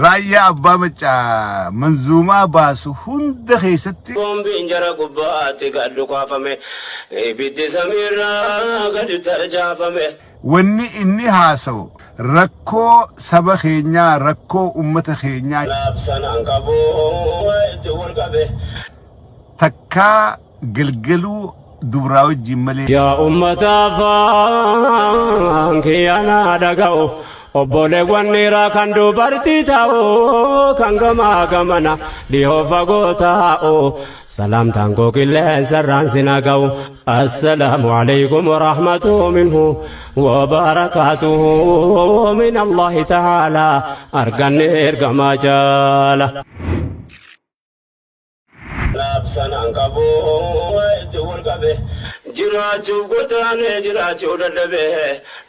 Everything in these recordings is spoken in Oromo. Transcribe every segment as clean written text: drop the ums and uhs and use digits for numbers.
Raayyaa Abbaa Maccaa manzuumaa baasu hunda keessatti. Boombiin jara gubbaatti gad dhukaafame, ibiddi samiirraa gadi tarcaafame. Wanni inni haasawu rakkoo saba keenyaa, rakkoo ummata keenyaa. Laabsanaan qabu itti wal qabe. Takkaa galgaluu dubraa wajjiin malee. Yaa ummata afaan kiyya naa dhaga'u obboleewwan dhiiraa kan dubartii ta'u kan gamaa gamana dhihoo fagoo taa'u salaamtaan koo qilleensa irraan sin haa ga'u assalaamu alaykum warahmatu minhu wabarakaatuhu min Allahi ta'aalaa arganne ergamaa jaala. Laabsanaan qabu itti wal qabe. Jiraachuuf godaanee jiraachuu dadhabe.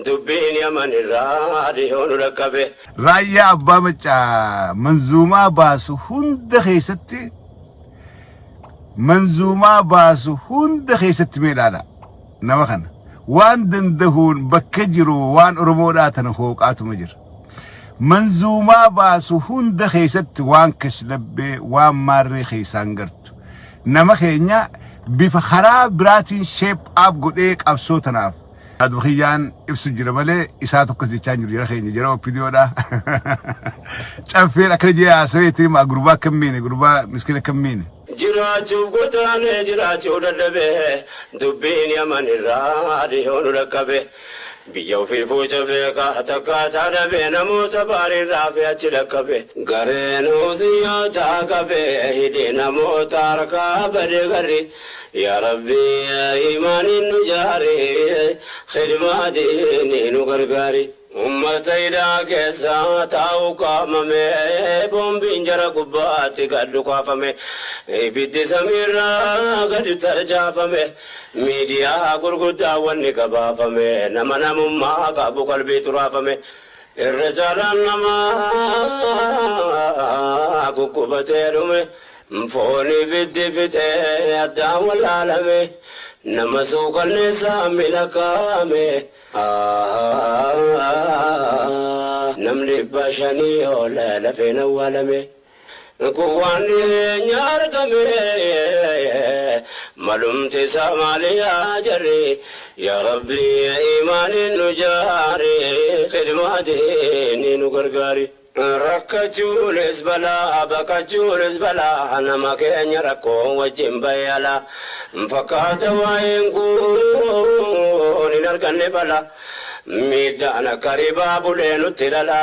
Dubbiin Yaman irraa dhihoo nu dhaqqabe. Raayyaa Abbaa Maccaa manzuumaa baasu hunda keessatti manzuumaa baasu hunda keessatti mee ilaala nama kana waan dandahuun bakka jiru waan Oromoodhaa tana hooqaatuma jira. Manzuumaa baasu hunda keessatti waan kashlabbee, waan maarree keessaan gartu. Nama keenya bifa karaa biraatiin shape up godhee qabsoo tanaaf. Yaaduma kiyyaan ibsu jira malee isaa tokkos jechaa hin jiru jara keenya jara OPDOdha. Caffeen akkana jee haasawee itti hima gurbaa akka hin miine gurbaa miskiina akka hin miine. Jiraachuuf godaanee jiraachuu dadhabe dubbiin Yaman irraa dhihoo nu dhaqqabe. Biyya ofiifuu cabee kaa takkaataa dhabe namoota baariirraa fi achi dhaqqabe. Gareen Huusiyyootaa qabe hidhee namoota harkaa bade garri. Yaa Rabbi iimaaniin nu jaari khidmaa diinii nu gargaari. Ummata hidhaa keessa taa'u qaamame boombiin jara gubbaatti gad dhukaafame ibiddi samiirraa gadi tarcaafame miidiyaa gurguddaa wanni gabaafame nama namummaa qabu qalbiitu raafame irra caalaan namaa guggubatee dhume foon ibiddi fixee addaan wallaalame nama suukanneessaa milakaame. Namni 500 ol lafeen awwaalame. Kun waan dhiheenya argame. Malumti isaa maali yaa jarri. Yaa Rabbi iimaaniin nu jaari. Khidmaa diinii nu gargaari. Rakkachuunis balaa baqachuunis balaa nama keenya rakkoo wajjin bahe alaa fakkaata waa'een kun hin arganne fala miidhaan akka ribaa bulee nutti dhala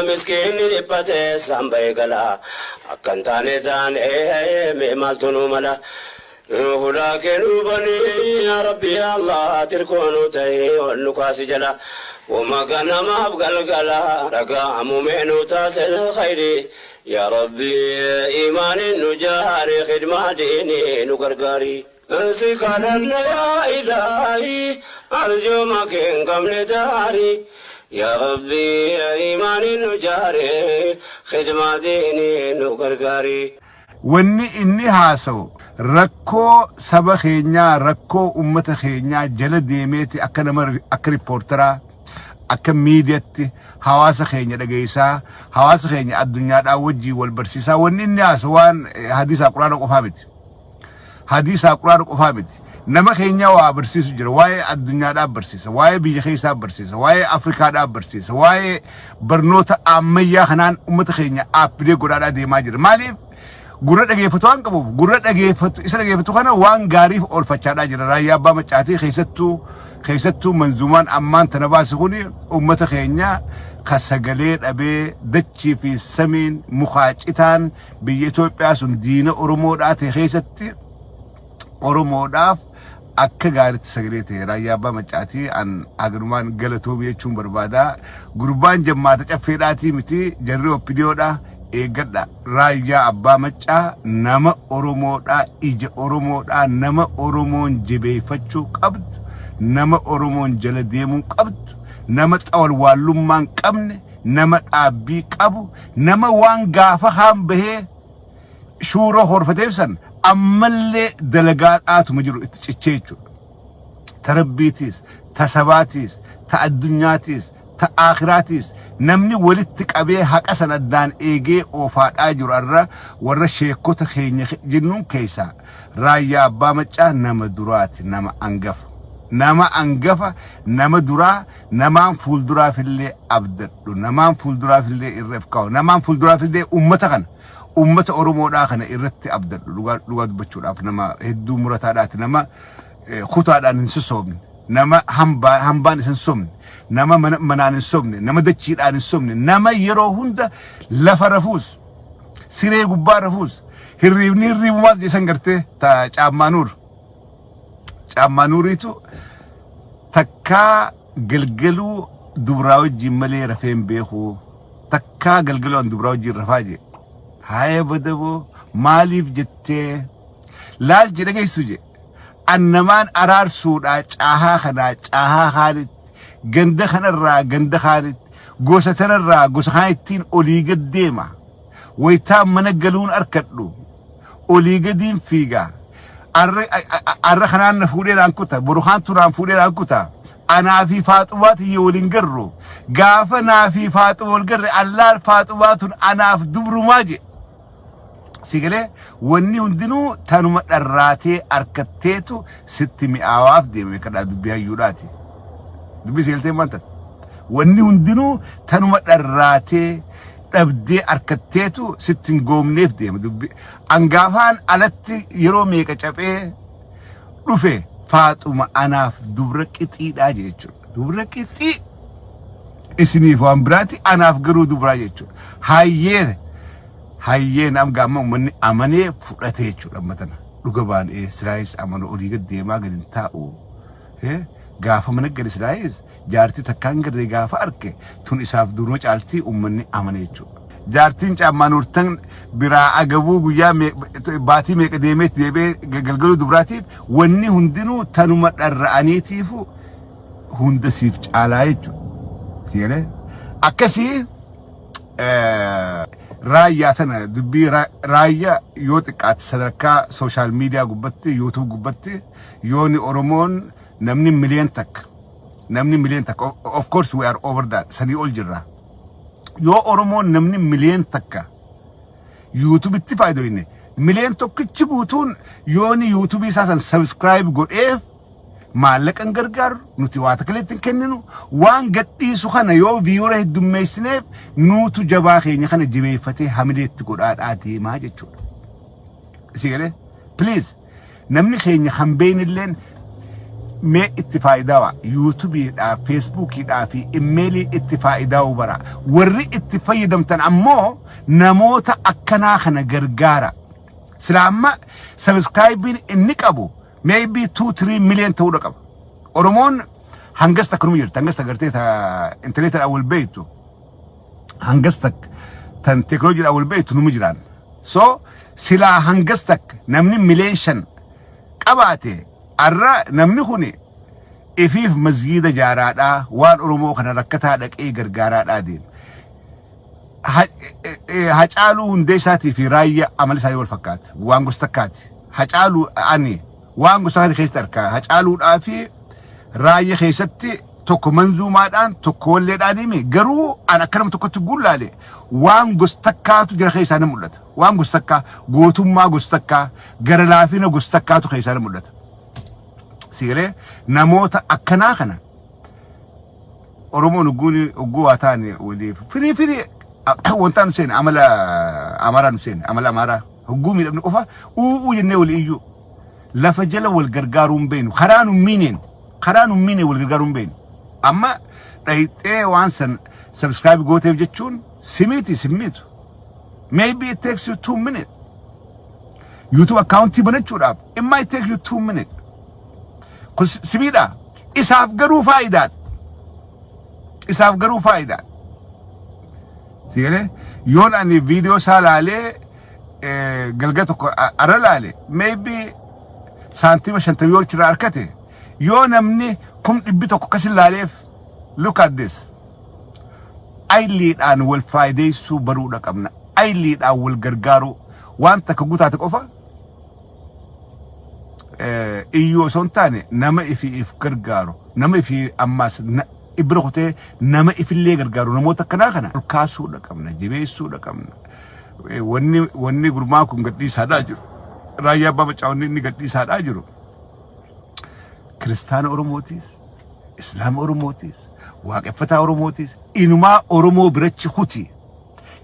miskiinni dhiphatee isaan bahe gala akka hin taane taane mee maaltu nu mala Hulaa kee nuu bani yaa rabbi yaa Allah tirkoo nuu tahi ol nu kaasi jala woma ganamaaf galgala dhaga'amu mee nuu taasisi khayri yaa rabbi iimaanin nu jaari khidmaa diini nu gargaari. Si kadhanna yaa ilaahi arjooma kee hin qabne daari yaa rabbi iimaanin nu jaari khidmaa diini nu gargaari. Wanni inni haasawu rakkoo saba keenyaa, rakkoo ummata keenyaa jala deemeeti akka nama akka rippoortaraa, akka miidiyatti hawaasa keenya dhageessaa, hawaasa keenya addunyaadhaa wajjin wal barsiisaa. Wanni inni haasawu waan hadiisaa quraana qofaa miti. Hadiisaa quraana qofaa miti. Nama keenya waa barsiisu jira. Waa'ee addunyaadhaa barsiisa. Waa'ee biyya keessaa barsiisa. Waa'ee Afrikaadhaa barsiisa. Waa'ee barnoota ammayyaa kanaan uummata keenya aappilee godhaadhaa deemaa jira. Maaliif? Gurra dhageeffatu waan qabuuf gurra dhageeffatu isa dhageeffatu kana waan gaariif oolfachaadhaa jira. Raayyaa Abbaa Maccaatii keessattuu keessattuu manzuumaan ammaan tana baase kuni uummata keenya ka sagalee dhabee dachii fi samiin mukaa citaan biyya Itoophiyaa sun diina Oromoodhaa ta'e keessatti Oromoodhaaf akka gaariitti sagalee ta'e Raayyaa Abbaa Maccaatii an haganumaan galatoomi jechuun barbaada. Gurbaan jammaata caffeedhaatii miti jarri OPDOdha eeggadha. Raayyaa Abbaa Maccaa nama Oromoodhaa ija Oromoodhaa nama Oromoon jabeeffachuu qabdu nama Oromoon jala deemuu qabdu nama xawalwaallummaa hin qabne nama dhaabbii qabu nama waan gaafa kaan bahee shuura horfateef san ammallee dalagaa dhaatuma jiru itti cichee jechuudha. Ta rabbiitiis, ta sabaatiis, ta addunyaatiis, ta aakhiraatiis Namni walitti qabee haqa san addaan eegee oofaadhaa jiru arra warra sheekota keenya jennuun keessaa Raayyaa Abbaa Maccaa nama duraati, nama angafa. Nama angafa, nama duraa, namaan fuulduraafillee abdadhu, namaan fuulduraafillee irra if kaa'u, namaan fuulduraafillee ummata kana, ummata Oromoodhaa kana irratti abdadhu. Dhugaa dhugaa dubbachuudhaaf nama hedduu murataadhaati, nama kutaadhaan hin sosoobne, nama hambaan isa hin sobne, nama manaan hin sobne, nama dachiidhaan hin sobne, nama yeroo hunda lafa rafuus, siree gubbaa rafuus, hirriibni hirriibumaas jesan gartee ta Caammaanuur. Caammaanuuriitu takkaa galgaluu dubraa wajjin malee rafee hin beeku. Takkaa galgaluu an dubraa wajjin rafaa jee. Haaya badaboo, maaliif jettee laal jedhe geessu je. An namaan araarsuudhaa caahaa kanaa caahaa kaanitti, ganda kanarraa ganda kaanitti, gosa tanarraa gosa kaanittiin olii gad deema. Wayitaan mana galuun arkadhu olii gadiin fiiga. Arra kanaan na fuudhee naan kuta, boru kaantu naan fuudhee naan kuta. Anaa fi Faaxumaa tiyya waliin garru. Gaafa naa fi Faaxuma wal garre, allaal Faaxumaa tun anaaf dubrumaa je. Si galee, wanni hundinuu tanuma dharraatee arkatteetu sitti mi'aawaaf deeme kadhaa dubbii hayyuudhaati. Dubbii si galtee maal? Wanni hundinuu tanuma dharraatee dhabdee arkatteetu sitti hin goomneef deema dubbii. Angaafaan alatti yeroo meeqa caphee dhufe, Faaxuma anaaf dubra qixiidhaa jechuudha. Dubra qixii isiniif waan biraati, anaaf garuu dubraa jechuudha. Hayyee hayyee, nam gaamma uummanni amanee fudhate jechuudha amma tana. Dhuga baanee Siraayis amanu olii gad deemaa gad hin taa'u. Gaafa mana gadi Siraayis jaartii takkaan garree gaafa arke tun isaaf duruma caaltii uummanni amane jechuudha. Jaartiin Caammaan Urtan biraa agabuu guyyaa baatii meeqa deemeetti deebi'ee galgaluu dubraatiif wanni hundinuu tanuma dharra'aniitiifu hunda siif caalaa jechuudha. Sigalee akkasii Raayyaa tana dubbii Raayyaa yoo xiqqaate sadarkaa social media gubbatti, YouTube gubbatti yooni Oromoon namni 1 million, namni 1 million, of course we are over that, sanii ol jirra. Yoo Oromoon namni 1 million YouTubeitti faayidoyne, 1 million guutuun yooni YouTubeii isaa san subscribe godheef, maallaqan gargaaru nuti waa takka hin kenninu. Waan gadhiisu kana yoo viewer heddummeessineef, nuutu jabaa keenya kana jabeeffatee hamileetti godhaadhaa deemaa jechuudha. Si galee, please, namni keenya kan beeynilleen mee itti faayidaa YouTubeiidhaa, Facebookiidhaa fi emailii itti faayidaa bara. Warri itti fayyadamtan ammoo namoota akkanaa kana gargaara. Sila amma subscribeiin inni qabu maybe 2 3 million ta'uudha qaba. Oromoon hangas takka numa jirti, hangas takka gartee ta intarneetiidhaan wal beektu, hangas takka tan teekinooloojiidhaan wal beektu numa jiraan. So silaa hangas takka namni 5 million qabaate, arra namni kun ifiif masgiida jaaraadhaa, waan Oromoo kana rakkataa dhaqee gargaaraadhaa deema. Hacaaluu Hundeessaatii fi Raayyaa amala isaanii wal fakkaata. Waan gosa takkaati. Hacaaluu ani waan gosa takkaati keessatti argaa. Hacaaluudhaa fi Raayyaa keessatti tokko manzuumaadhaan, tokko walleedhaan himi, garuu an akka nama tokkotti gullaale waan gosa takkaatu jira keessaa ni mul'ata. Waan gosa takkaa, gootummaa gosa takkaa, gara laafina gosa takkaatu keessaa ni mul'ata. Sigalee, namoota akkanaa kana Oromoon ogguun ogguu waa taane waliif firii firii wanta nu seene, amala Amaaraa nu seene, amala Amaaraa hogguu miidhamne qofa u'uu jennee walii iyyuu, lafa jala wal gargaaruu hin beeknu, karaa nu miineen wal gargaaruu hin beeknu. Amma dhayixee waan san subscribe gooteef jechuun simiiti simmiitu. Maybe it takes you 2 minutes. YouTube accountii banachuudhaaf it might take you 2 minutes. Kun simiidha. Isaaf garuu faayidaadha. Isaaf garuu faayidaadha. Sigalee, yoon ani viidiyoo isaa laalee galgala tokko arra laale, maybe saantima 50 yoo achirraa argate, yoo namni 100,000 akkas laaleef, look at this. Ayiliidhaan wal faayideessuu baruudha qabna. Ayiliidhaan wal gargaaruu, waan takka gutaate qofa iyyuu osoo hin taane, nama ifi if gargaaru, nama ifi ammaas Ibira kutee nama ifillee gargaaru namoota akkanaa kana ol kaasuudha qabna, jabeessuudha qabna. Wanni gurmaa kun gadhiisaadhaa jiru. Raayyaa Abbaa Maccaa wanni inni gadhiisaadhaa jiru. Kiristaana Oromootiis, Islaama Oromootiis, Waaqeffataa Oromootiis, inumaa Oromoo birachi kuti.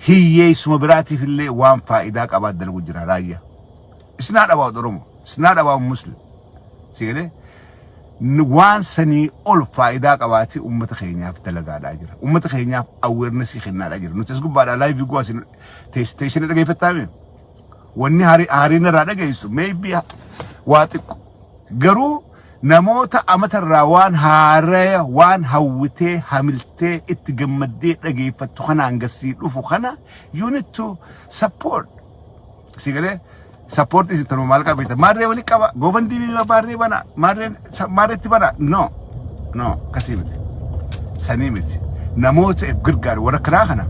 Hiyyeessuma biraatiif illee waan faayidaa qabaa dalagu jira raayyaa. It's not about Oromo. It's not about Muslim. Si galee? Waan sanii ol faayidaa qabaatee uummata keenyaaf dalagaadhaa jira. Uummata keenyaaf awareness kennaadhaa jira. Nuti as gubbaadhaa live guwaa isin teessanii dhageeffattaa? Wanni hariin irraa dhageessu maybe waa xiqqo. Garuu namoota amatarraa waan haaraya, waan hawwitee, hamiltee, itti gammaddee dhageeffattu kanaan gasii dhufu kana you need to support. Si galee? Support isin tanuma maal qabeeta? Maarree walii qaba. GoFundMe maarree bana. Maarree maarreetti bana. No. No. Akkasii miti. Sanii miti. Namoota if gargaaru warra karaa kana.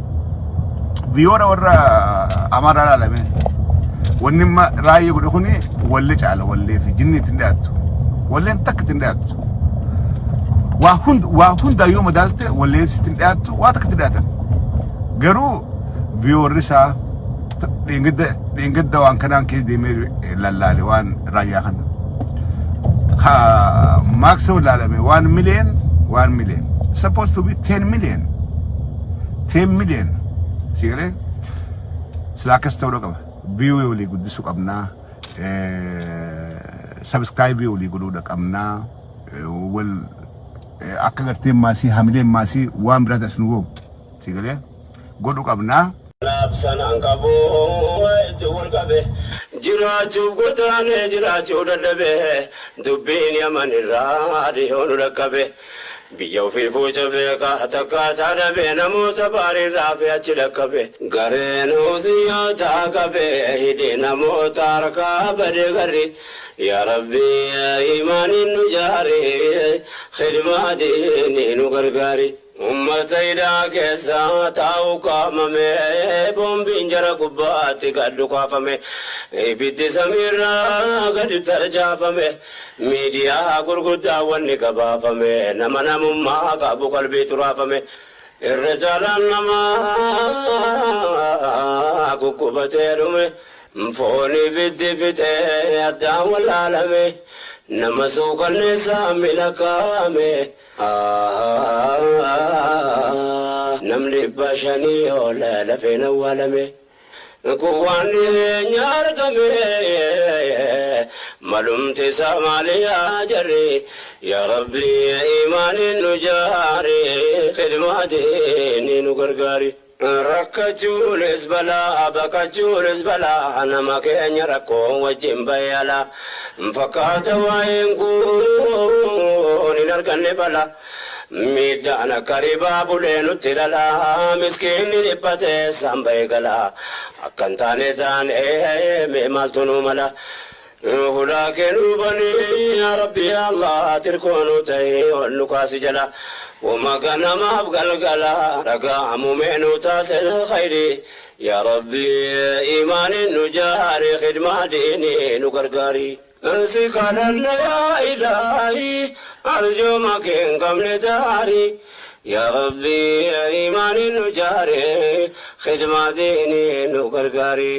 Biyyoota warra Amaaraa ilaalame. Wanni amma raayyaa godhe kuni wallee caala, wallee fi jinni ittiin dhiyaattu. Walleen takka ittiin dhiyaattu. Waa hundaa yoo madaalte walleen ittiin dhiyaattu, waa takka ittiin dhiyaatan. Garuu biyyoorri isaa dheengadda waan kanaan keessa deemee lallaale waan raayyaa kana. Ha maximum laalame 1 million, 1 million. Supposed to be 10 million. 10 million. Si galee? Silaa akkas ta'uu qaba. View walii guddisuu qabnaa. Subscribe walii godhuudha qabnaa. Wal akka gartee maasii hamileen maasii waan biraa ta'es nu ga'u. Si galee? Godhuu qabnaa. Labsanaan qabu itti wal qabe, jiraachuuf godaanee jiraachuu dadhabe, dubbiin Yaman irraa dhiyoo nu dhaqqabe, biyya ofii fuuca beekaa takkaataa dhabe, namoota baariirraa fi achi dhaqqabe, gareen husiyoota qabe, hidhi namoota harkaa bade garri. Yaa Rabbi, imaaniin nu jaari, khidmaatiin nu gargaari. Ummata hidhaa keessa taa'u qaamame, boombiin jara gubbaatti gad dhukaafame, ibiddi samiirraa gadi tarjaafame, miidiyaa gurguddaa wanni gabaafame, nama namummaa qabu qalbii turaafame, irra caalaan namaa guggubatee dhume, foon ibiddi fixee addaan wallaalame, nama suukanneessaa milakaame. Namni 500 ol lafeen awwaalame. Kun waan dhiyeenya argame, malumti isaa maali yaa jarri? Yaa Rabbi, imaaniin nu jaari, khidmaatiin nu gargaari. Rakkachuunis balaa, baqachuunis balaa, nama keenya rakkoo wajjin bayyala. Fakkaata waa'een kun hin arganne bala. Miidhaan akka ribaa bulee nutti lala, miskiinni dhiphatee samba'ee gala. Akkan taane taane, mee maaltu nu mala? Hulaa kennuu banii, yaa Rabbi, yaa Allah, tirkoonuu ta'ee ol nu kaasi jala. Wama ganamaaf galgala dhaga'amu meenuu taase khayri. Yaa Rabbi, imaaniin nu jaari, khidmaa diinii nu gargaari. Si kadhanna yaa Ilaahi, arjooma kee hin qabne daari. Yaa Rabbi, imaaniin nu jaari, khidmaa diinii nu gargaari.